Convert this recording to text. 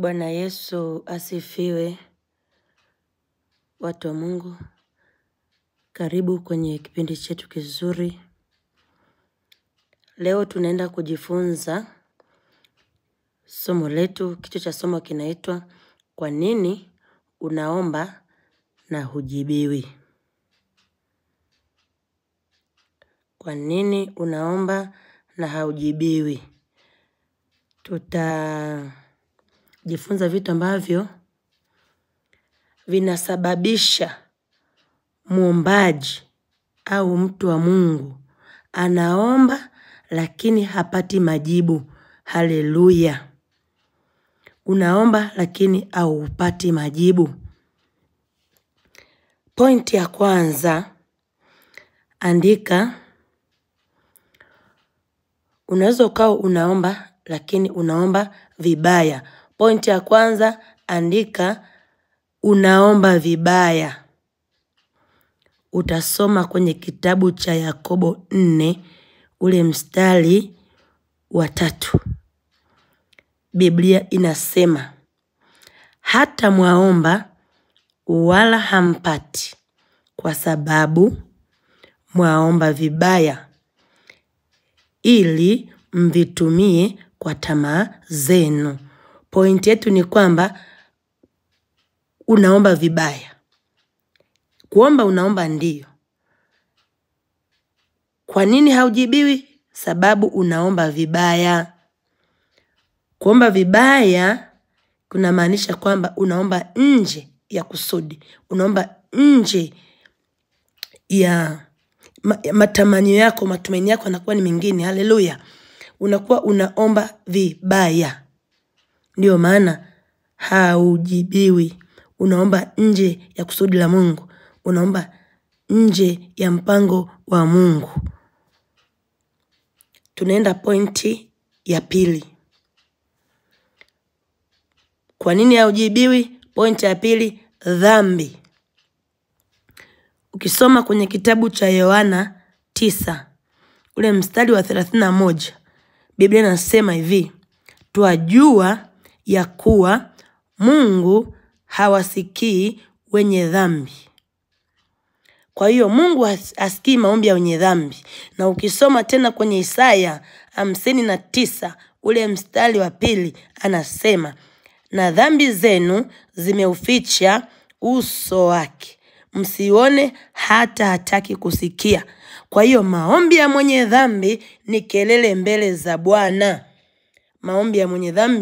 Bwana Yesu asifiwe, watu wa Mungu. Karibu kwenye kipindi chetu kizuri. Leo tunaenda kujifunza somo letu. Kichwa cha somo kinaitwa kwa nini unaomba na hujibiwi? Kwa nini unaomba na haujibiwi? Tutajifunza vitu ambavyo vinasababisha muombaji au mtu wa Mungu anaomba lakini hapati majibu. Haleluya. Unaomba lakini haupati majibu. Pointi ya kwanza, andika. Unaweza ukawa unaomba lakini unaomba vibaya. Pointi ya kwanza, andika unaomba vibaya. Utasoma kwenye kitabu cha Yakobo 4 ule mstari wa 3. Biblia inasema, hata mwaomba wala hampati, kwa sababu mwaomba vibaya, ili mvitumie kwa tamaa zenu. Pointi yetu ni kwamba unaomba vibaya. Kuomba unaomba ndiyo. Kwa nini haujibiwi? Sababu unaomba vibaya. Kuomba vibaya kunamaanisha kwamba unaomba nje ya kusudi. Unaomba nje ya matamanio yako, matumaini yako yanakuwa ni mengine. Haleluya. Unakuwa unaomba vibaya. Ndiyo maana haujibiwi. Unaomba nje ya kusudi la Mungu. Unaomba nje ya mpango wa Mungu. Tunaenda pointi ya pili. Kwa nini haujibiwi? Pointi ya pili, dhambi. Ukisoma kwenye kitabu cha Yohana 9, ule mstari wa 31, Biblia inasema hivi: twajua ya kuwa Mungu hawasikii wenye dhambi. Kwa hiyo Mungu hasikii maombi ya wenye dhambi. Na ukisoma tena kwenye Isaya 59 ule mstari wa 2, anasema, na dhambi zenu zimeuficha uso wake, msione hata hataki kusikia. Kwa hiyo maombi ya mwenye dhambi ni kelele mbele za Bwana. Maombi ya mwenye dhambi